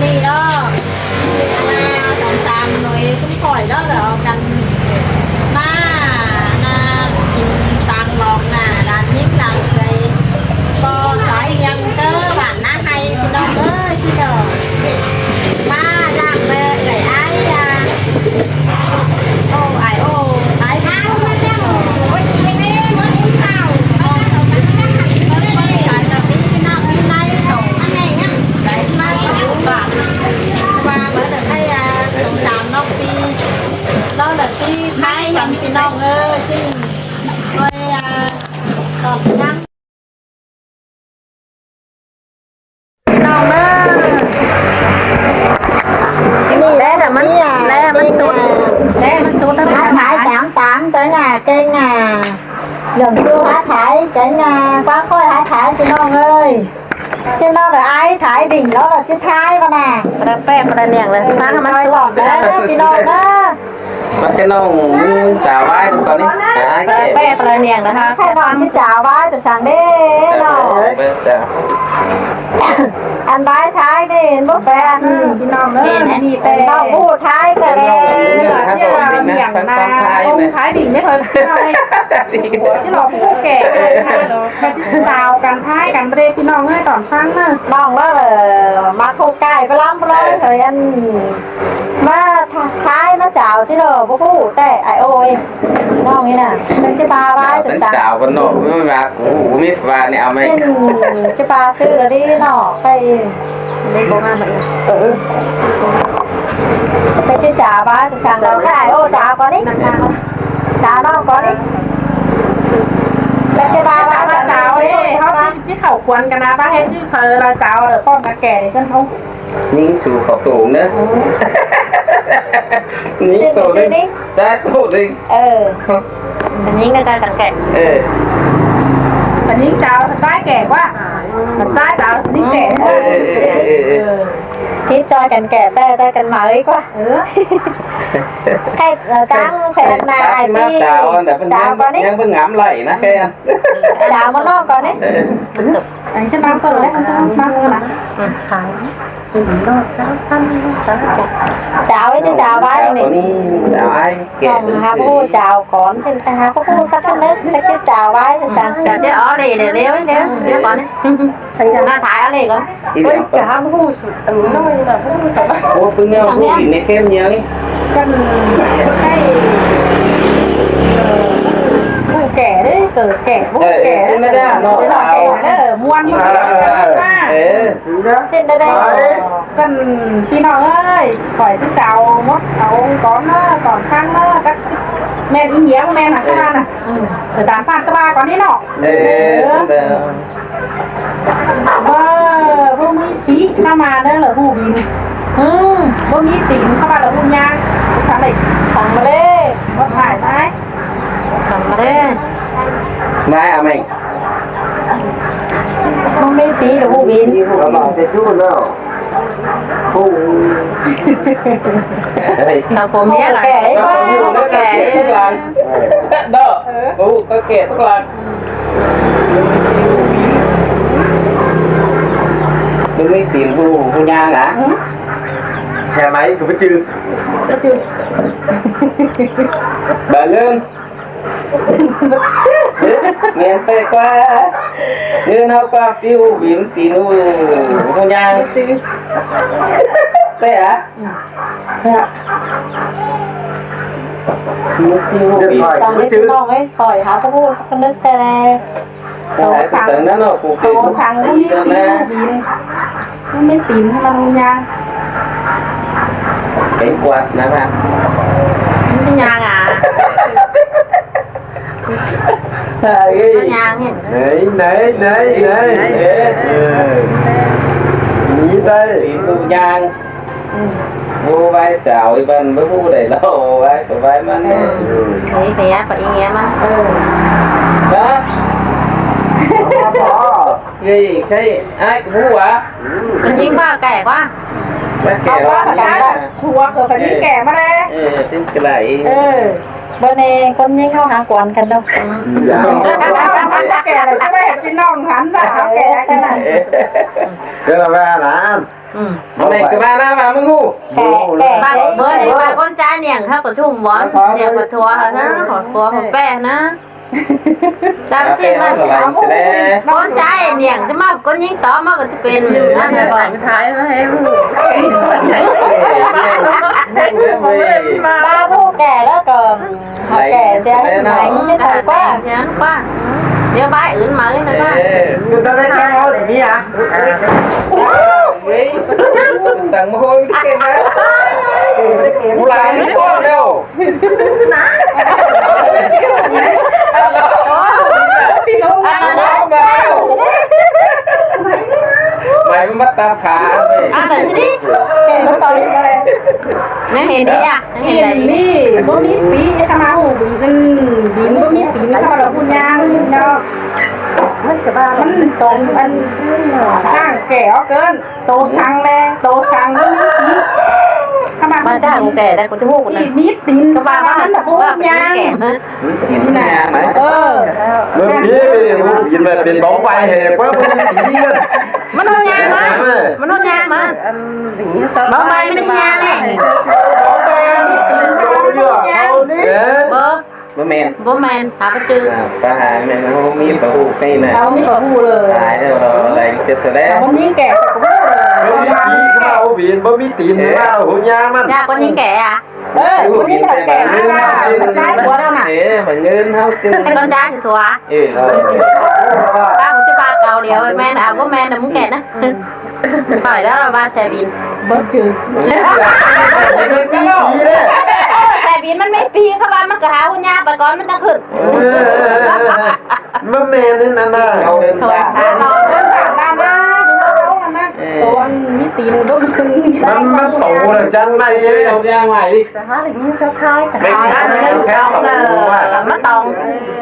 ນີ້ເນາະ ອັນນ່າ ສອງສາມໜ່ວຍຊຸມຂ້ອຍເນາະ ລະເອົາກັນມາ ອັນນ່າ ກິນຕາງລອງໜ້າຫຼານຍິງຫຼານເຂີຍ ກໍສາຍຮຽງເດີ ບ້ານນາໄຮ ພີ່ນ້ອງເອີຍ ຊິເດີ ມາລາກແມ່ເອື້ອຍອ້າຍ ໂອ້ ອ້າຍໂອ້ ຕາຍແລ້ວ ວ່າເບິ່ງໃຫ້ ອາ ສອງສາມນອກປີ ລາວລະຊິໄທກັນ ພີ່ນ້ອງເອີຍ ຊິ ໂດຍ ອາ ຕອນຍັງ ນ້ອງເອີຍ ນີ້ແຫຼະ ໃຫ້ມັນ ນີ້ ແຫຼະ ໃຫ້ມັນສຸດ ແຫຼະ ໃຫ້ມັນສຸດ ມາຂາຍຕາມຕາມ ເກັ່ງອ່ະ ເກັ່ງອ່ະ ເລື່ອງຊື່ຫາຂາຍ ເກັ່ງອ່ະ ຟັງຂ້ອຍຫາຂາຍ ພີ່ນ້ອງເອີຍ ຊິນ້ອງເອີຍ ອ້າຍຂາຍດິ້ງເນາະ ຊິຂາຍບໍ່ນະ ບໍ່ໄດ້ແປ້ ບໍ່ໄດ້ນຽງເລີຍ ຟັງໃຫ້ມັນສຸດ ເດີ ພີ່ນ້ອງເດີ. ມັນແຄ່ນ້ອງສາວວາຍຕອນນີ້ ແປ້ປະລະນຽງນະຄະ ແຄ່ນ້ອງຊິຈາວາຍຕົວສັງເດ້ເນາະ ອັນວາຍທ້າຍນີ້ບໍ່ແປນ ພີ່ນ້ອງເອີຍ ນີ້ແຕ່ນ້ອງຜູ້ທ້າຍກໍແລ້ວ ເປັນນ້ອງເປັນເມຍນາ ຂາຍດິ້ງແມ່ນຂ້ອຍ ພີ່ນ້ອງເອີຍ ຊິຫຼອກຜູ້ແກ່ ມາຊິຈາວກັນທ້າຍກັນບໍ່ໄດ້ ພີ່ນ້ອງເອີຍ ຕອນຟັງເດີ ນ້ອງລາວມາໂຄກາຍປະລຳປະລອຍເຮີ້ຍ ອັນ ມາທາຍມາຈາວຊິເນາະ ບໍ່ຮູ້ແຕ່ອ້າຍໂອ້ຍ ນ້ອງນີ້ນະ ເປັນຊິບາວາຍແຕ່ສາວບ້ານນອກ ມັນວ່າ ໂອ້ໂຫ ມີວ່ານີ້ເອົາໄວ້ ຊິບາຊື້ລະດີເນາະ ໄປ ເອີ ເປັນຊິຈາວາຍແຕ່ສາວ ເອົາໄປອ້າຍໂອ້ຍ ຈາວກ່ອນນີ້ ຈາວນ້ອງກ່ອນນີ້ ເປັນຊິບາວາຍແຕ່ສາວ ເຮົາຊິເຂົ້າຄວນກັນນະ ປະເຮັດຊິເຜີລະຈາວ ເດີ ພ້ອມກັບແກ່ນີ້ເພິ່ນເຮົາ ຍິງສູ່ເຂົ້າໂຕງເດີ ຍິງໂຕໜຶ່ງ ຊາຍໂຕໜຶ່ງ ເອີ ຍິງກະຈາຍກັນແກະ ເອີ ຍິງຈາວຊາຍແກະກວ່າ ຊາຍຈາວຍິງແກະ ເອີ ເອີ ເອີ ເອີ ເອີ ເຮັດຈອຍກັນແກະ ແຕ່ຈອຍກັນໝາກກວ່າ ເອີ ໃຫ້ຕັ້ງແຜນໜ້າ ໃຫ້ປີ ຈາວກ່ອນນີ້ ຍັງເບິ່ງງາມໄຫຼນະແກ ຈາວມານອກກ່ອນນີ້ ເອີ ອັນນີ້ຈະມາເປີດແລ້ວ ມາເປີດລະ ຂາຍ ຈາວໄວ້ ຈາວໄວ້ນີ້ ຈາວໄວ້ ຕ້ອງຫາຜູ້ຈາວກ່ອນ ເຊັ່ນ ຫາຜູ້ສັກຄົນໜຶ່ງ ຈັກຊິຈາວໄວ້ຊັ້ນ ຈາວເອົາເດ້ ເດ້ ເດ້ ເດ້ກ່ອນ ໜ້າຖ່າຍເອົາເດ້ກ່ອນ ເອີ ຈະຫາຜູ້ ໂອ້ ປຶ້ງແນວຜູ້ກິນໃນເຄັມເຍອະນີ້ ກັນໄດ້ ເອີ ຜູ້ແກ່ເດ້ ເກີດແກ່ ຜູ້ແກ່ ເອີ ເອີ ເອີ ມ່ວນ ເອີ ເອີ ເອີ ເອີ ເຊັ່ນໃດໆ ກັນພີ່ນ້ອງເອີຍ ຂ້ອຍຊິຈາວໝົດ ເອົາກ່ອນເດີ ກ່ອນຟັງເດີ ຈັກຊິແມ່ນອີ່ຫຍັງ ແມ່ນຫຍັງກໍວ່ານະ ເອີ ຕາມພາດກໍວ່າກ່ອນນີ້ເນາະ ເອີ ເອີ ບໍ່ ບໍ່ມີປີກເຂົ້າມາເດີ ລະຮູ້ບິນ ອືມ ບໍ່ມີຕີນເຂົ້າມາ ລະຮູ້ຍ່າງ ສັງເດ ສັງມາເດ້ ບໍ່ຖ່າຍໄດ້ ສັງມາເດ້ ໄດ້ ເອົາໃໝ່ ບໍ່ມີປີກ ລະຮູ້ບິນ ລະບາດເປັນຢູ່ເນາະ ຜູ້ ເອີຍ ຖ້າຜົມເມຍລະ ແກ່ ເອີ ເນາະ ເອີ ບໍ່ຮູ້ກໍແກ່ທຸກຫຼັງ ບໍ່ມີຕີນຜູ້ ຜູ້ຍ່າງນະ ອືມ ແຊໄມຄືບໍ່ຈື່ ບໍ່ຈື່ ບາດເລີ່ມ ແມ່ນແປກວ່າ ເງິນເຮົາກວ່າປິວບິນຕີນຫູ ຫູຍ່າງ ແປກອະ ອືມ ປິວບິນ ສັງເດພີ່ນ້ອງເອີຍ ຂ້ອຍຫາບໍ່ຮູ້ຈັກນຶກແຕ່ ເຂົາສັ່ງ ເຂົາສັ່ງບໍ່ມີຕີນບໍ່ບິນ ມັນມີຕີນໃຫ້ມັນຍ່າງ ເປັນກວາດນະ ມັນຍ່າງອ່ະ ເອີຍ ມັນຍ່າງເຫັນ ໄໜ ໄໜ ໄໜ ໄໜ ເອີ ເອີ ມີໄດ້ ຕີນຍ່າງ. ອືມ ໂອ້ ໄວ້ຈາວອີ່ບັນບໍ່ຮູ້ໃດເນາະ ໄວ້ກໍໄວ້ມັນ ເອີ ເອີ ເອີ ໄປຍາກໄປອີ່ຫຍັງມັນ ເອີ ນະ ເອີຍ ໃຄ ອ້າຍກໍຮູ້ຫວາ ອືມ ມັນຍິງວ່າແກ່ກວ່າ ວ່າແກ່ວ່າກັນລະ ຊົ່ວເກີດເພິ່ນຍິງແກ່ມາແລ້ວ ເອີ ຊິງກະໄລ ເອີ ເບິ່ງແນ່ ຄົນຍິງເຮົາຫາກວນກັນເນາະ ອືມ ແກ່ແລ້ວຈະໄປເຮັດພີ່ນ້ອງຫັນຊະ ເອົາແກ່ກັນນະ ເອີ ເດີລະວ່ານະ. ອືມ ມັນແມ່ນຄືມານະ ວ່າມຶງຮູ້ ແກະ ແກະ ບາງເມື່ອນີ້ບາງຄົນຈ່າຍໜ້ຽງເຮົາກໍທຸ່ມບໍ່ ໜ້ຽງປະທົວເຮົານະ ປະທົວປະແປ້ນະ ຕາມຊີ້ມັນ ຄົນຈ່າຍໜ້ຽງຈະມາຄົນຍິງຕອບມາກໍຈະເປັນນັ້ນແຫຼະ ຖ່າຍມາໃຫ້ຮູ້ ບາຜູ້ແກ່ແລ້ວກໍ ເຮົາແກ່ເສຍໃຫ້ມັນຊິໄດ້ກວ່າ ເສຍກວ່າ ດຽວບາຍອື່ນມາເອີຍນະ ເອີ ຄືສະເລັດແກງເຮົານີ້ມີຫຍັງ ເວີຍ ສັ່ງມາໂຫຍເກັ່ງນະ ເອີ ບໍ່ໄດ້ເກັ່ງ ຫຼາຍກ່ອນແລ້ວ ໄປມັນມາຕັດຂາເວີຍ ອັນນັ້ນຊິ ແກ່ມາຕໍ່ນີ້ເລີຍ ຍັງເຫັນດີອະ ຍັງເຫັນໄດ້ອີກ ນີ້ບໍ່ມີປີກ ເຮັດຂະມາຫູບິນ ບິນບໍ່ມີຕີນ ເຮັດຂະມາຫູຍາງເນາະ ມັນກໍວ່າມັນຕົງ ອັນ ຮ່າງແກ່ອອກເກີນ ໂຕສັງແດ່ ໂຕສັງບໍ່ມີຕີນ ຂະມາຫູ ມາຈາກແກ່ໄດ້ ກູຈະຮູ້ນະ ມີຕີນ ກໍວ່າມັນບໍ່ຫູຍາງ ເອີ ເບິ່ງພີ້ ຫູບິນແບບເປັນເບົາໄຟໃຫ້ເບິ່ງ ມັນຫູຍາງມາ ມັນຫູຍາງມາ ເບົາໄຟມັນຫູຍາງແຫຼະ ບໍ່ ບໍ່ແມ່ນ ບໍ່ແມ່ນ ຫາບໍ່ຈື່ ອ່າ ປາຫາແມ່ນເຮົາມີປາຫູໃນນະ ເຮົາມີປາຫູເລີຍ ຕາຍແລ້ວ ເຮົາໄດ້ເສັດແລ້ວ ມັນຍິງແກ່ໃສ່ກະຫູເລີຍ ບໍ່ມີຕີນ ບໍ່ມີຕີນ ເອີ ມາຫູຍາງມັນ ຍາກກວ່າຍິງແກ່ອະ ເອີ ຄົນນີ້ມັນແກ່ມາກວ່າ ມັນຈ່າຍຜົວແລ້ວນະ ເອີ ມັນເງິນເຮົາຊື້ ໃຫ້ຄົນຈ່າຍຖືກຕົວ ເອີ ເອີ ປ້າ ກູຊິພາເກົາຫຼຽວ ແມ່ນ ອາ ບໍ່ແມ່ນນະ ມຶງແກ່ນະ ອືມ ຂ້ອຍແລ້ວວ່າແຊບິນ ບໍ່ຈື່ ແຊບິນມັນມີປີກ ເຂົາວ່າມັນກໍຫາຫູຍາງໄປກ່ອນ ມັນຈັ່ງຂຶ້ນ ເອີ ມັນແມ່ນນັ້ນນະ ເອົາເດີນທາງ ເດີນທາງນານາ ເດີນທາງນານາ ເອີ ຕອນມີຕີນ ມັນ ມັນໂຕແລ້ວຈັ່ງໄດ້ ເອົາຢ່າງໃໝ່ ແຕ່ຫາໄດ້ຍິນສຸດທ້າຍ ໄປທາງໜຶ່ງສອງເດີ ມາຕອງ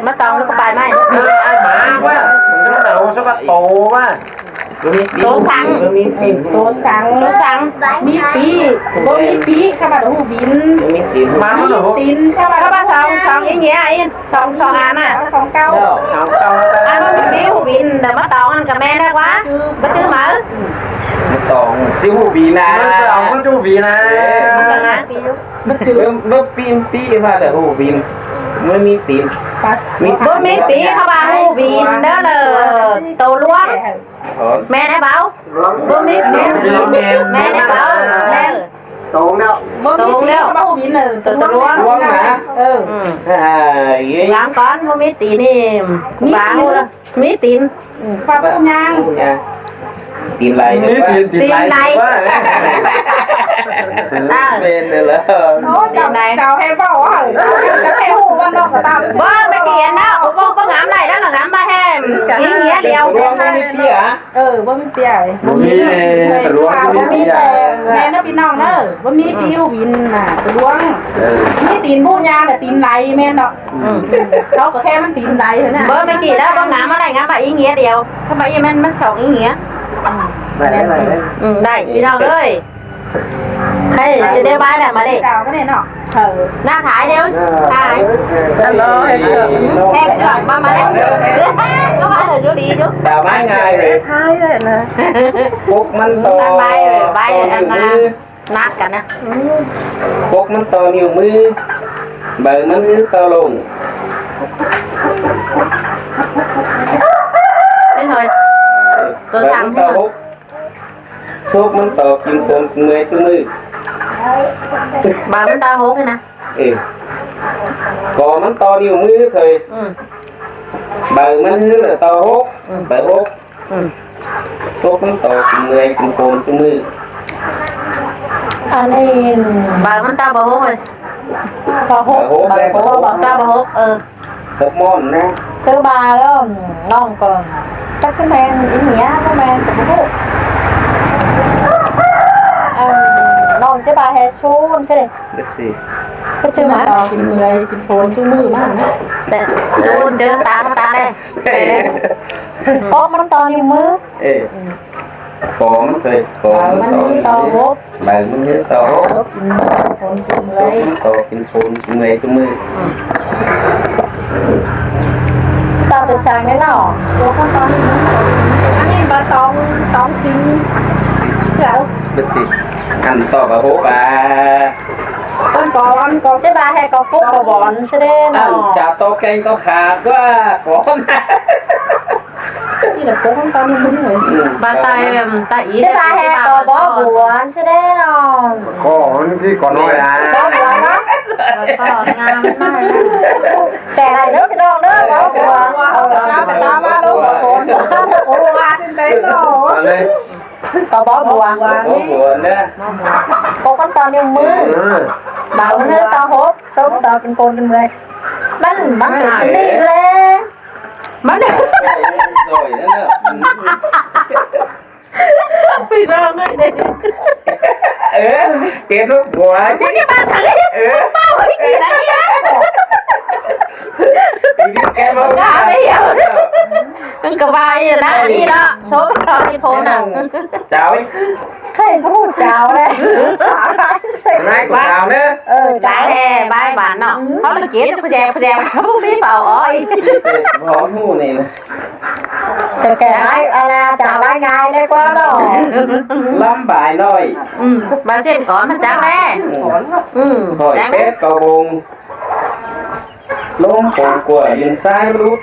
ມາຕອງແລ້ວກໍປາຍໄມ້ ເອີ ອັນໝາວ່າ ເອົາສະກະໂຕວ່າ ໂຕສັງ ໂຕສັງ ໂຕສັງ ມີປີກ ບໍ່ມີປີກ ຄຳວ່າຫູບິນ ມາມັນຫູ ຕີນ ຄຳວ່າສອງ ສອງອີເງຍ ສອງ ສອງອັນນະ ສອງເກົ້າ ສອງເກົ້າ ອັນວ່າມີປີກຫູບິນ ແຕ່ມາຕອງຫັ້ນກໍແມ່ນແລ້ວວ່າ ບໍ່ຈື່ມາ ມາຕອງຊິຫູບີນາ ມາຕອງມັນຫູບີນາ ມັນຫາປີ ມັນຈື່ ເບິ່ງ ເບິ່ງປີ ປີວ່າແຕ່ຫູບີນ ມັນມີຕີນ ມີ ບໍ່ມີປີ ເຂົາວ່າຫູບີນເດີ ໂຕຫຼວງ ແມ່ນໄດ໋ເບົາ ບໍ່ມີປີ ແມ່ນໄດ໋ເບົາ ເອີ ໂຕງແລ້ວ ໂຕງແລ້ວ ເຂົາວ່າຫູບີນເດີ ໂຕ ໂຕຫຼວງ ຫຼວງນະ ເອີ ອືມ ອ່າ ຫຼວງກ່ອນ ບໍ່ມີຕີນນີ້ ມີຕີນ ບາງ ມີຕີນ ອືມ ຄວາມຫູຍາງ ຫູຍາງ ຕີນໄຫຼ ມີຕີນ ຕີນໄຫຼ ຕີນໄຫຼ ວ່າ ເອີ ແມ່ນແລ້ວ ໂອ້ ເຈົ້າ ເຈົ້າໃຫ້ເວົ້າ ເຈົ້າໃຫ້ຮູ້ວ່ານ້ອງກໍຕາມ ບໍ່ ໄປກຽນແລ້ວ ບໍ່ ບໍ່ງາມໄດ້ແລ້ວ ງາມມາແທ້ ອີເງຍດຽວ ດວງບໍ່ມີເປຍ ເອີ ບໍ່ມີເປຍ ບໍ່ມີ ເອີ ດວງບໍ່ມີເປຍ ແມ່ນເດີພີ່ນ້ອງເດີ ບໍ່ມີປີຫູບີນນະ ດວງ ເອີ ມີຕີນຫູຍາງ ແຕ່ຕີນໄຫຼ ແມ່ນເນາະ ອືມ ເຂົາກໍແຄ່ມັນຕີນໄຫຼເທົ່ານັ້ນ ບໍ່ ແມ່ນກີ້ແລ້ວ ບໍ່ງາມມາໄດ້ ງາມມາອີເງຍດຽວ ທຳໄມອີມັນ ມັນສອງອີເງຍ ອືມ ໄດ້ ໄດ້ ອືມ ໄດ້ ພີ່ນ້ອງເອີຍ ໃຄຈະໄດ້ບາຍແລ້ວ ມາເດ້ ເຈົ້າມາເດ້ເນາະ ເອີ ໜ້າຖ່າຍເດີ ຖ່າຍ ເອີ ແຮກເຈື່ອນ ມາ ມາເດ້ ສະບາຍດີ ຢູ່ດີຢູ່ ສາວໄມ້ງ່າຍເລີຍ ຖ່າຍເລີຍນະ ປົກມັນຕໍ່ ບາຍ ບາຍ ອັນນະ ນັດກັນນະ ປົກມັນຕໍ່ນິ້ວມື ໃບມັນຄືຕໍ່ລົງ ເປັນຫອຍ ໂຕສັງ ໃບມັນຕໍ່ຫົກ ໂຊກມັນຕໍ່ກິນໂຄມເມື່ອຍທຸກມື້ ໃບມັນຕໍ່ຫົກນີ້ນະ ເອີ ກໍມັນຕໍ່ນິ້ວມືເຄີຍ ອືມ ໃບມັນຄືຕໍ່ຫົກ ອືມ ໃບຫົກ ອືມ ຕົກມັນຕໍ່ກິນເມື່ອຍກິນໂຄມຊຸມື້ ອັນນີ້ ບາງມັນຕາບໍ່ຫົກເລີຍ ບໍ່ຫົກ ບໍ່ຫົກ ບໍ່ ຕາບໍ່ຫົກ ເອີ ຫົກມ່ອນນະ ຄືບາແລ້ວ ນ້ອງກໍຈັກຈະແມ່ນອີ່ຫຍັງ ບໍ່ແມ່ນກໍບໍ່ຮູ້ ອັນ ນ້ອງຈະບາແຮ່ຊູນຊິເດ້ ເດັກຊິ ກໍຈະມາກິນເມື່ອຍກິນໂຄມຊຸມື້ມານະ ແຕ່ຊູນເຈີຕາ ຕາແລ ປອກມັນຕໍ່ນິ້ວມື ເອີ ປອກມັນເລີຍ ປອກມັນຕໍ່ນິ້ວມື ໃບມັນເລີຍຕໍ່ຫົກ ກິນຄົນກິນເມື່ອຍ ຕໍ່ກິນຄົນກິນເມື່ອຍຊຸມື້ ອືມ ຊິເປົ່າແຕ່ສັງແນ່ເນາະ ຕົວຄົນຕອນນີ້ ອັນນີ້ບໍ່ຕອງ ຕອງກິນ ເພື່ອ ເບິດຕິ ອັນຕໍ່ກະຫົກບາດ ຕົ້ນກອນກໍຊິບາດ ແຮກໍປຸກກໍບອນຊະເດ້ເນາະ ອັນຈາໂຕແກງກໍຂາດວ່າກອນ ນີ້ລະຕົກນຳກັນມັນເລີຍ ບາດຕາຍ ອືມ ຕາອີ ຊິບາດ ແຮກໍບໍ່ບວນຊະເດ້ເນາະ ກໍມັນຄືກໍນ້ອຍລະ ບໍ່ບວນເນາະ ກໍງາມໜ້ອຍ ແຕ່ໄດ້ເດີພີ່ນ້ອງເດີ ບໍ່ບວນ ເອີ ຕາມມາໂລດ ໂອ້ ວ່າຈັ່ງໃດເນາະ ເອົາເລີຍ ກໍບໍ່ບວນ ບໍ່ບວນເດີ ກົກກັນຕໍ່ນິ້ວມື ເອີ ບາງມື້ຕໍ່ຫົກ ຊົມຕໍ່ເປັນຄົນເປັນເມື່ອຍ ມັນ ມັນເປັນນີ້ຢູ່ແລ້ວ ມັນ ໂອ້ຍ ນັ້ນນະ ພີ່ນ້ອງເອີຍ ເອີ ເຮັດລູກບົວ ມັນຈະມາທາງນີ້ ເອີ ເປົ່າໃຫ້ກິນອັນນີ້ນະ ແກເວົ້າ ມັນກໍວ່າຢູ່ນະ ອັນນີ້ເນາະ ໂຊມເຂົາອີໂພນະ ເຈົ້າ ໃຜກໍຮູ້ເຈົ້າແຫຼະ ສາວຫຼາຍເສັກ ຫຼາຍກວ່າສາວເດີ ເອີ ຫຼາຍແທ້ບາຍບານເນາະ ເຮົາລະເກດພະແດກ ພະແດກ ເຮົາບໍ່ມີເປົ່າອ້ອຍ ເຮັດແຕ່ບໍ່ຮູ້ນີ້ນະ ແຕ່ແກ່ຫຼາຍ ອາລາຈາຫຼາຍງ່າຍເລີຍກວ່າເນາະ ລຳບາຍນ້ອຍ ອືມ ບາເຊັ່ນກ່ອນມັນຈັກແດ່ ອືມ ອືມ ຫ້ອຍແປດກະວົງ ລົມປົງກົວ ດິນຊາຍລຸດ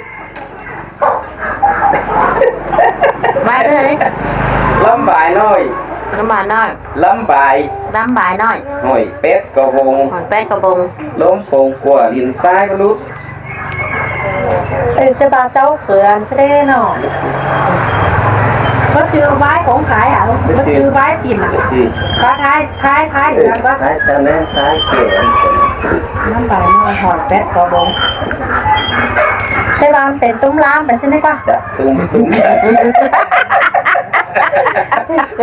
ມາເລີຍ ລຳບາຍນ້ອຍ ລຳບາຍນ້ອຍ ລຳບາຍ ລຳບາຍນ້ອຍ ຫ້ອຍແປດກະວົງ ຫ້ອຍແປດກະວົງ ລົມປົງກົວ ດິນຊາຍລຸດ ເອີ ຈະບາເຈົ້າເຂື່ອນຊະເດ້ເນາະ ບໍ່ຈື່ວາຍຂອງຂາຍອ່ະ ບໍ່ຈື່ວາຍກິນອ່ະ ກໍຖ່າຍ ຖ່າຍ ຖ່າຍ ເອີ ກໍຖ່າຍຕາແລງ ຖ່າຍເກ ນ້ຳລາຍນ້ອຍ ຫ້ອຍແປດກະວົງ ແຕ່ວ່າມັນເປັນຕຸ້ມລາມໄປຊັ້ນດີກວ່າ ຈະຕຸ້ມ ຕຸ້ມ ຈ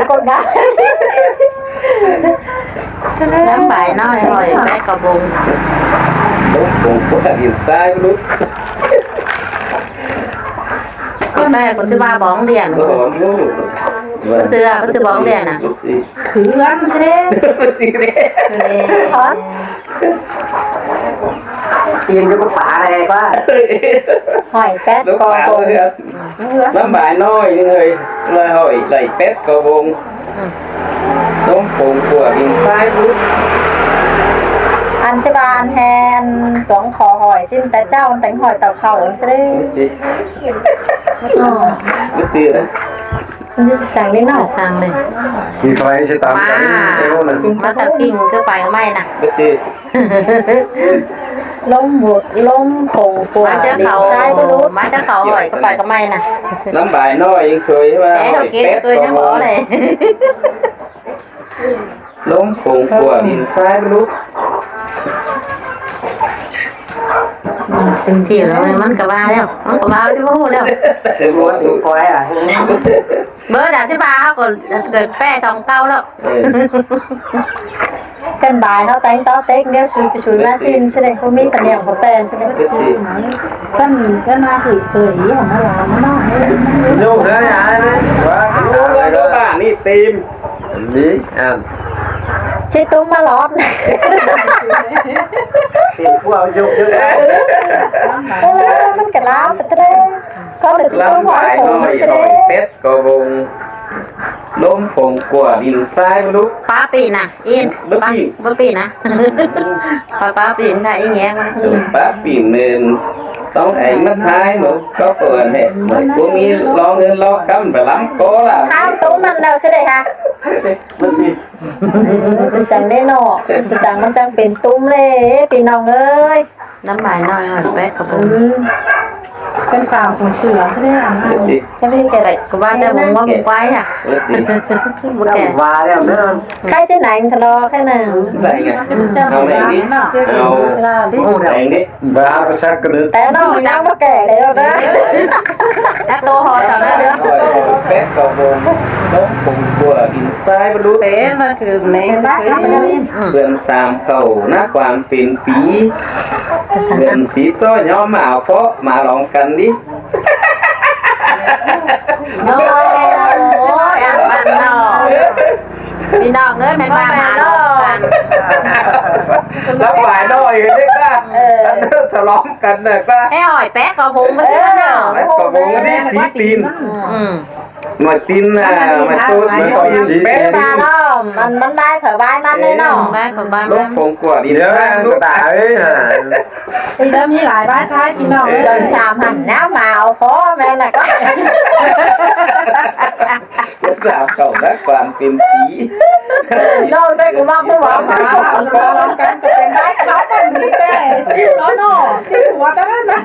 ະກົດງານ ລຳບາຍນ້ອຍ ຫ້ອຍແປດກະວົງ ລົມປົງກົວ ດິນຊາຍລຸດ ກໍແມ່ກໍຊິວ່າບອງດຽນ ເອີ ເພິ່ນເຊື່ອ ເພິ່ນຊິບອງແດນນະ ຄືກັນເດ້ ເພິ່ນຊິເດ້ ເອີ ຕີນຢູ່ກັບປາແລ້ວວ່າ ຫ້ອຍແປດກໍບົງ ລຳບາຍນ້ອຍໜຶ່ງເອີຍ ລະຫ້ອຍໄລ່ແປດກໍບົງ ລົມປົງກົວ ດິນຊາຍບຸດ ອັນຈະບານແຮນຕວງຂໍຫ້ອຍ ສິ້ນແຕ່ເຈົ້າ ແຕ່ງຫ້ອຍເຕົາເຂົ້າ ຈັ່ງຊີ້ເດ້ ບໍ່ຈື່ນະ ມັນຊິສັ່ງນີ້ເນາະ ສັ່ງເລີຍ ກິນໄຟຊິຕາມກັນ ມາ ກິນມາຕະກິງຄືໄຟໄມ້ນະ ບໍ່ຈື່ ລົມບຸດ ລົມຜົງປົວ ມາເຈົ້າເຂົາ ຊາຍບໍ່ລຸດ ມາເຈົ້າເຂົາ ຫ້ອຍກໍໄປກໍໄມ້ນະ ລຳບາຍນ້ອຍ ເຄີຍວ່າ ແຕ່ເຮົາເກັບເກີນຍັງບໍ່ໄດ້ ລົມຜົງປົວ ດິນຊາຍບໍ່ລຸດ ເປັນທີ່ແລ້ວ ມັນກໍວ່າແລ້ວ ມັນກໍວ່າຊິບໍ່ຮູ້ແລ້ວ ເປັນຫົວຖືກຄວາຍອ່ະ ເບີດອະທິບາຍເຮົາກໍເກີດແປສອງເກົ້າແລ້ວ ເອີ ກັນບາຍເຮົາແຕ່ງຕໍ່ເຕັກ ດຽວຊຸຍໄປຊຸຍມາຊິນຊິໄດ້ບໍ່ມີປານຫຍັງບໍ່ແປນຊິໄດ້ ເພິ່ນ ເພິ່ນວ່າຄືເຄີຍເນາະ ມາລາວມາເນາະ ໂຍກເດີ ຢ່າເລີຍ ວ່າ ໂຍກເດີ ບ້ານນີ້ຕີມ ນີ້ ອ່າ ຊິຕຸ້ມມາຫຼອດ ເປັນພວກໂຍກເດີ ເອີ ມັນກະລາວແຕ່ ເຂົາເລີຍຊິຕ້ອງຫອຍຜົງຊິເດ້ ເປັດກໍວົງ ລົມຜົງກົວ ດິນຊາຍບໍ່ລຸດ ປາປີນະ ອີນ ບໍ່ປີນ ບໍ່ປີນະ ປາ ປາປີນນະ ອີແຍງມັນ ເອີ ປາປີນເນີນ ຕ້ອງໄອມາທາຍນົກ ກໍເປີດໃຫ້ ບໍ່ມີລອງເງິນລອງຄຳ ໄປລຳກໍລະ ຂ້າວຕົ້ມມັນເອົາຊິໄດ້ຫາ ບໍ່ປີນ ເອີ ຕະສັງເດ້ເນາະ ຕະສັງມັນຈັ່ງເປັນຕຸ້ມເດ້ ພີ່ນ້ອງເອີຍ ນ້ຳລາຍນ້ອຍ ແປະກະປຸງ ເປັນສາວສົງເສືອເດ້ ກໍວ່າແຕ່ບໍ່ວ່າບໍ່ໄປຫາ ບໍ່ແກ່ ວ່າແລ້ວເດີ ໃກ້ຈະໜັງທະເລາະແຄ່ນັ້ນ ເອົາແມ່ນີ້ ເອົາ ແຕ່ງນີ້ ບ້າປະສັກກະເດີ ແຕ່ນ້ອງຍັງບໍ່ແກ່ເລີຍເດີ ແຕ່ໂຕຮອດເທົ່ານັ້ນ ແປະກະບົງ ລົມຜົງກົວ ດິນຊາຍບໍ່ລຸດ ເປັນມາຖືກໃນສັກ ເພື່ອນສາມເຂົ້ານະຄວາມເປັນປີ ເພື່ອນສີໂຕຍອມມາເພາະມາລອງກັນດິ ໂອ້ຍ ໂອ້ຍ ອັນນັ້ນເນາະ ພີ່ນ້ອງເອີຍ ແມ່ນວ່າມາລອງກັນ ລຳບາຍນ້ອຍເດ້ກະ ເອີ ສະຫຼອງກັນນະກະ ແຫ້ອອຍແປະກະບົງ ເອີ ເນາະ ແປະກະບົງນີ້ສີຕີນ ອືມ ໝ້ອຍຕີນນະ ໝ້ອຍໂຕສີຕີນ ແປະມາເນາະ ມັນ ມັນໄດ້ເຜາວາຍມັນເດ້ເນາະ ໄດ້ເຜາວາຍມັນ ລົງຟອງກວາດອີກແລ້ວ ຕາເອີຍ ອີກແລ້ວມີຫຼາຍວາຍທ້າຍພີ່ນ້ອງເອີຍ ຈົນສາມຫັ້ນແນວມາເອົາພໍແມ່ນນະ ສາມເຂົ້ານະ ຄວາມເປັນສີ ນ້ອງໄດ້ກໍມັກຜູ້ວ່າມາສອງຄົນກັນກໍເປັນໄດ້ເຂົາກັນແທ້ເນາະ ທີ່ຫົວຕະນັ້ນນະ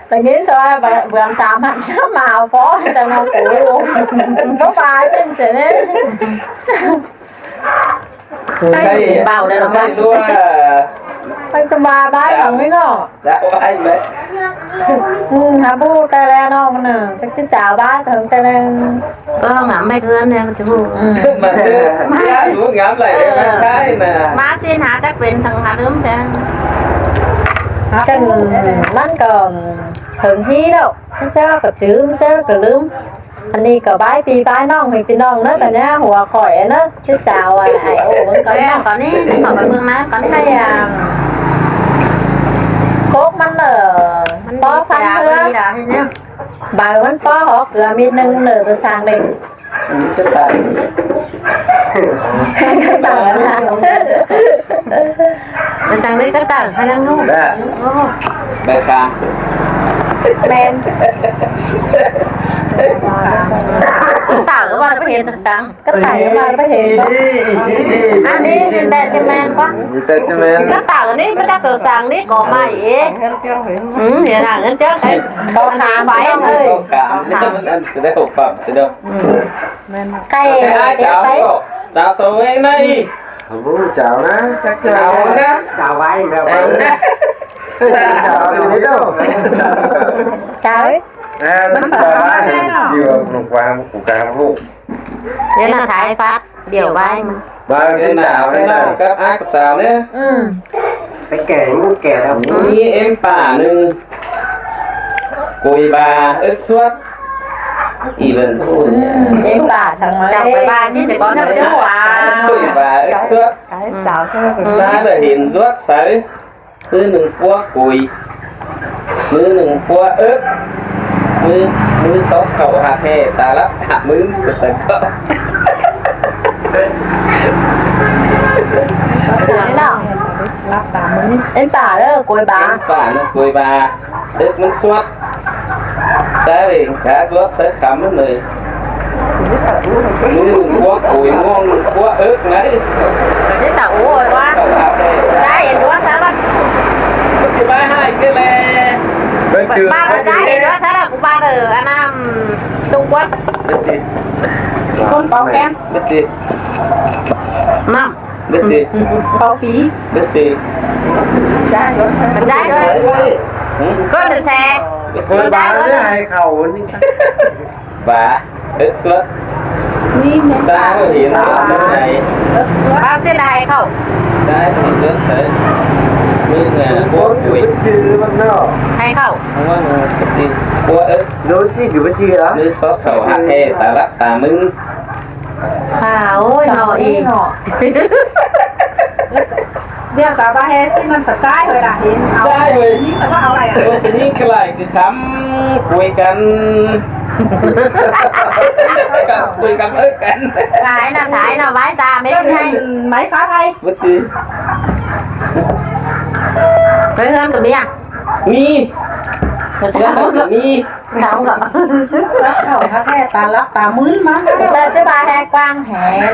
ໄດ້ຍິນແຕ່ວ່າເບື້ອງສາມຫັ້ນມາເອົາພໍ ຈັ່ງວ່າ ໂອ້ ບໍ່ວ່າຈັ່ງຊີ້ເດ້ ໃຫ້ເບົາໄດ້ດອກ ໃຫ້ຮູ້ວ່າ ໄປສະບາຍບາຍຂອງນີ້ເນາະ ຈະໄວ້ແບບ ອືມ ຫາບໍ່ຮູ້ແຕ່ແລນ້ອງມັນນະ ຈັກຊິຈາວບາຍເຖິງແຕ່ແລ ກໍງາມໄປເທື່ອແດ່ມັນຈະຮູ້ ອືມ ມັນຄື ຢາກຮູ້ງາມຫຼາຍເດ້ ມັນໄດ້ນະ ມາຊີ້ນຫາຈັກເປັນສັງຫາລືມແທ້ ກັນ ມັນກໍ ເຖິງທີ່ແລ້ວ ມັນເຈົ້າກໍຈື່ ມັນເຈົ້າກໍລືມ ອັນນີ້ກໍບາຍພີ່ບາຍນ້ອງໃຫ້ພີ່ນ້ອງເດີ ຕອນນີ້ຫົວຂ້ອຍເດີ ຊິຈາວໄອ້ໂອ້ເບິ່ງກ່ອນເນາະ ຕອນນີ້ຂໍໄປເບິ່ງນະ ຕອນນີ້ໃຫ້ ອ່າ ກົກມັນເດີ ມັນພໍຟັນເທື່ອ ໃບມັນພໍຫອກເກືອມີດໜຶ່ງເດີ ຕົວຊ່າງເດ້ ອືມ ກະຕ່າຍ ກະຕ່າຍນະ ມັນຈັ່ງໄດ້ກະຕ່າຍໃຫ້ນາງນຸ່ງ ແບບ ໂອ້ ແບບກາງ ແມ່ນ ກະຕ່າຍກໍວ່າໄປເຮັດກາງ ກະຕ່າຍກໍວ່າໄປເຮັດ ອັນນີ້ຊິແຕ່ຈະແມ່ນບໍ່ ແຕ່ຈະແມ່ນ ກະຕ່າຍນີ້ມາຈາກຕົວຊ່າງນີ້ກໍມາເອງ ອືມ ເຮັດໃຫ້ເງິນເຈົ້າ ກໍຂາມໄປເລີຍ ກໍຂາມ ມັນອັນຊິໄດ້ຫົກປາບຊິດອກ ອືມ ແມ່ນ ໄກ່ ໄກ່ເຕະໄປ ຈາວສອງເອງໄດ້ອີກ ເອົາຈາວນະ ຈາວນະ ຈາວໄວ້ນະ ຈາວນີ້ເດີ ຈາວ ເອີ ມັນຈາວໄວ້ ທີ່ວ່ານກວາງ ກູກາງລູກ ດຽວນະ ຖ່າຍຟັດ ດຽວໄວ້ມັນ ວ່າເປັນຈາວໄດ້ນະ ກັບອ້າຍກັບສາວເດີ ອືມ ໄປແກ່ລູກແກ່ແລ້ວ ມີເອັມປາໜຶ່ງ ໂກຍບາ ເອິກສວດ ອີເວັນ ອືມ ເອັມປາສັງມາ ເຈົ້າໄປບາຊິ ແຕ່ກ່ອນເຈົ້າຈະຮູ້ວ່າ ໂກຍບາ ເອິກສວດ ອືມ ຕາລະເຫັນລວດໃສ ມືໜຶ່ງປົວໂກຍ ມືໜຶ່ງປົວເອິກ ມື ມືສອງເຂົ້າຫາກແຮ່ ຕາຫຼັບຕາມືນ ວ່າຊັ້ນເກາະ ສວຍເນາະ ຫຼັບຕາມືນ ເອັນປ່າເດີ ໂກຍບາ ເອັນປ່າເນາະ ໂກຍບາ ເອິກມັນສວດ ໃສ່ຂາສວດໃສ່ຄຳມັນເລີຍ ມືໜຶ່ງປົວໂກຍ ງວງໜຶ່ງປົວເອິກໄງ ເດ້ຕາໂອ້ຍວ່າ ໄດ້ເຫັນວ່າສາລະ ມັນຊິບາຍໃຫ້ແກແລ ບາດໃຈເຫັນວ່າສາລະ ກູບາດເອີ ອັນນັ້ນ ຕຸງກວດ ຄົນເປົ່າແຄນ ເບັດຊິ ນຳ ເບັດຊິ ເປົ່າຜີ ເບັດຊິ ໄດ້ເລີຍ ໄດ້ເລີຍ ກໍແຊ ເພິ່ນວ່າເລື່ອງໃຫ້ເຂົານີ້ ວ່າເອິກສວດ ນີ້ແມ່ນຕາເຫັນວ່າເປັນໃດ ເອິກສວດ ເອົາເສຍດາຍເຂົ້າ ໄດ້ເຫັນເອີກໃສ່ ນີ້ແມ່ນພວກຄຸຍ ຊື່ມັນເນາະ ໃຫ້ເຂົ້າ ເພາະວ່າມັນຊິ ພວກເອິກ ໂດຊິຄືບໍ່ຈື່ລະ ຫຼືຊອດເຂົ້າຮັກແທ້ ຕາລັບຕາມຶນ ອ່າ ໂອ້ຍ ເນາະ ເນາະ ອີ ເນາະ ດຽວກະວ່າແຮຊິມັນກະຈ່າຍເລີຍລະ ເຫັນເອົາ ຈ່າຍເລີຍ ນີ້ກະວ່າເອົາໄວ້ ໂອ້ຍ ນີ້ກະຫຼາຍຄືຄຳ ຄຸຍກັນ ກະຄຸຍກັບເອີ້ນກັນ ຖ່າຍນະ ຖ່າຍນະ ໄວ້ຕາແມ່ນໃຫ້ ໄມ້ຟ້າໄທ ບໍ່ຕິ ເຮີຍ ເຮືອນກະມີ ມີ ເຮືອນກະມີ ເຂົາກໍ ເຂົາກໍແທ້ ຕາຫຼັບຕາມຶນມາແລ້ວ ແຕ່ຈະວ່າແຮກວ້າງແຮງ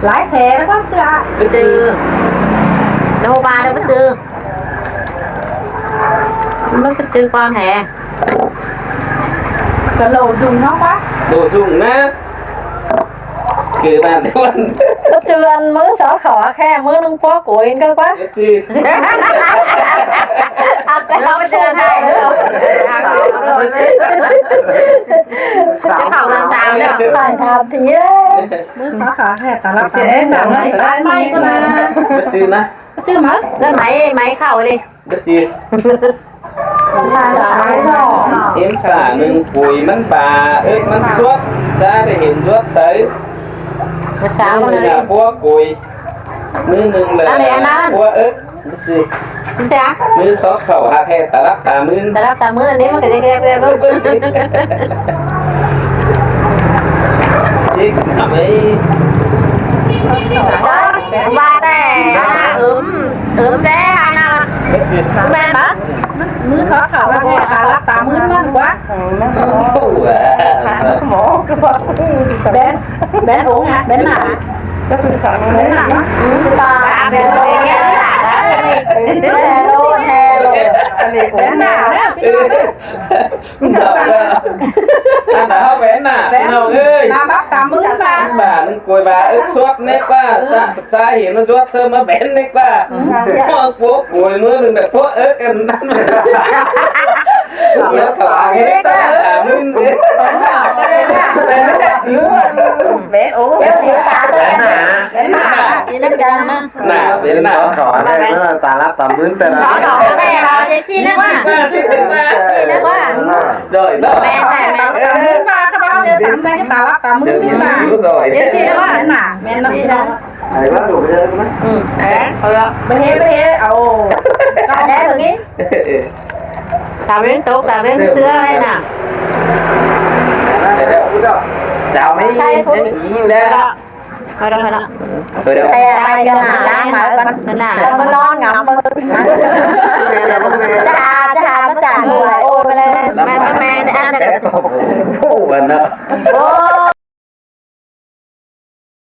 ຫຼາຍແສນແລ້ວກໍເທື່ອ ໄປຈື່ ໂນບາແລ້ວໄປຈື່ ມັນໄປຈື່ກວ້າງແຮງ ກະໂຫຼສູງເນາະ ໂຫຼສູງນະ ຄືບ້ານເພິ່ນ ປະເຈື່ອນ ມື້ສອນເຂົ້າຫາແຂ້ງ ມື້ໜຶ່ງພວກໂກຍເດີກວ່າ ເອັຟຊີ ເອົາໄປເອົາເຕືອນໃຫ້ເດີ ຈະເຂົ້າເຮືອນຊາວແລ້ວ ຖ່າຍທຳທີເອີຍ ມື້ສອນເຂົ້າຫາແຂ້ງ ຕາລັບຕາມື້ ເອົາໄມ້ ເອົາໄມ້ກ່ອນນະ ຈື່ນະ ຈື່ໄໝ ເລື່ອນໄໝ ໄໝເຂົ້າເດ້ ບໍ່ຈີບ ເອັມສາໜຶ່ງ ໂກຍມັນບາ ເອິກມັນສວດ ຈະໄດ້ເຫັນລວດໃສ ພາສາບໍ່ໄດ້ ພວກໂກຍ ມືໜຶ່ງແຫຼະ ອັນນີ້ອັນນັ້ນ ພວກເອິກ ບໍ່ຈີບ ຈ້າ ມືສອງເຂົ້າຫາແທ້ ຕາລັບຕາມຶນ ຕາລັບຕາມຶນ ອັນນີ້ມັນກະຈະແກບແກບລົງ ບໍ່ຈີບ ວ່າແຕ່ອັນນ່າ ອືມ ອືມແດ່ຫັ້ນນ່າ ແມ່ນບໍ່? ມືທອດເຂົ້າວ່າແມ່ຕາຫຼັບຕາມືນມັນກວ່າ ໂອ້ ແບນ ແບນອົງອະ ແບນໜ້າ ກໍຄືສັງ ແບນໜ້າ ອືມ ຕາແບນອົງ ແບນໜ້າ ອັນນີ້ ແບນໜ້າ ອັນນັ້ນເຮົາແຫວນໜ້າ ແຫວນ ພີ່ນ້ອງເອີຍ ຕາຫຼັບຕາມືນ ບ້ານ ໂກຍວ່າ ເອິກຊວກເນັກວ່າ ສາ ສາເຫດມັນຊວກເສີມມາແຫວນເນັກວ່າ ອືມ ມອງໂປະໂກຍມືໜຶ່ງແບບພວກເອິກອັນນັ້ນ ດຽວເຂົາເຮັດຕາມຶນ ແຫວນໂອ້ ແຫວນໜ້າ ແຫວນໜ້າ ອີ່ນຳກັນນະ ໜ້າເປັນໜ້າ ເຂົາໃຫ້ຕາຫຼັບຕາມືນໄປລະ ເຂົາໃຫ້ເຮົາຈັ່ງຊີ້ນະວ່າ ຊີ້ນະວ່າ ໂດຍ ໂດຍ ແມ່ນແທ້ ແມ່ນ ເອີ ວ່າເຂົາເອົາແຕ່ສາມໃດຕາຫຼັບຕາມືນວ່າ ໂດຍ ຈັ່ງຊີ້ນະວ່າ ແມ່ນນະ ຊີ້ນະ ໄອ້ວ່າດູໄປເລີຍນະ ອືມ ເອີ ເອົາລະ ບໍ່ເຮັດ ບໍ່ເຮັດ ເອົາ ໄດ້ເບິ່ງນີ້ ຕາເວັນຕົກ ຕາເວັນເສືອໄວ້ນະ ດຽວ ດຽວ ດຽວ ດຽວ ໃສ່ ແລ້ວ ພໍແລ້ວ ພໍແລ້ວ ແຕ່ໄປກັນນະ ລ້າງມືກ່ອນນະ ແລ້ວມານອນຫງຳເບິ່ງ ຈະຫາ ຈະຫາມາຈາກໂອ້ຍ ໂອ້ຍ ມາແລ້ວ ແມ່ນ ແມ່ນ ແຕ່ ໂອ້ ໂອ້ ໂອ້